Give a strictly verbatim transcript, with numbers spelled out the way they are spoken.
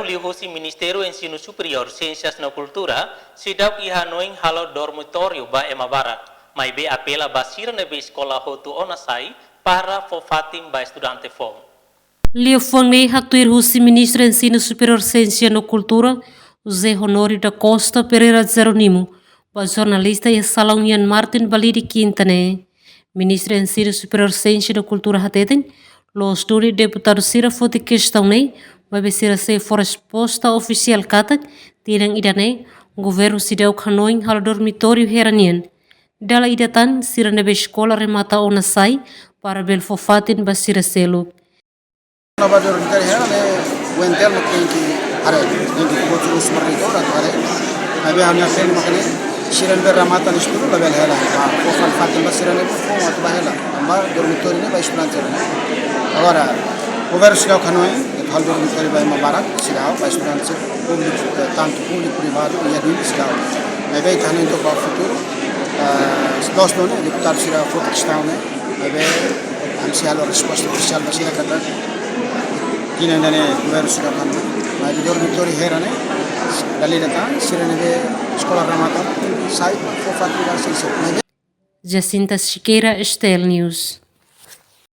Liuhusi Ministériu Ensinu Superiór, Siénsias no Kultura, seidauk iha hanoin halo dormitóriu ba ema barak, maibé apela ba sira ne'ebé eskola hotu ona sai para fó fatin ba estudante foun. Liafuan ne'e haktuir husi Ministru Ensinu Superiór, Siénsia no Kultura, José Honório da Costa Pereira Jerónimo, ba jornalista iha salaun Ian Martin Balide, Kinta ne'e. Ministru Ensinu Superiór, Siénsia no Kultura hateten, loos duni deputadu sira foti kestaun ne'e, maibé sira sei fó resposta ofisiál katak tinan ida-ne'e governu seidauk hanoin halo dormitóriu hera nian. Dala ida tan, sira ne'ebé eskola remata ona sai para bele fó fatin ba sira seluk. Ba dormitóriu hera ne'e, UNTL mak tenke haree, tenke buat urus mereka atu haree. Maibé ha'u-nia apel mak ne'e, sira ne'ebé remata estudu labele hela, ba fó fali fatin ba sira ne'e, fó atu ba hela. Tanba dormitóriu ne'e ba estudante. Agora, governu seidauk hanoin halo dormitóriu ba ema barak, seidauk, ba estudante públiku, eh, tantu públiku, privadu, iha duni seidauk. Maibé ita hanoin to'o ba futuru, eh, loos duni, deputadu sira foti kestaun ne'e, maibé ami sei halo resposta ofisiál ba sira katak tinan ida-ne'e governu seidauk hanoin. Maibé dormitóriu hera ne'e, dala ida tan, sira ne'ebé eskola remata sai, fó fatin ba sira seluk. Maibé Jacinta Sequeira, STL News.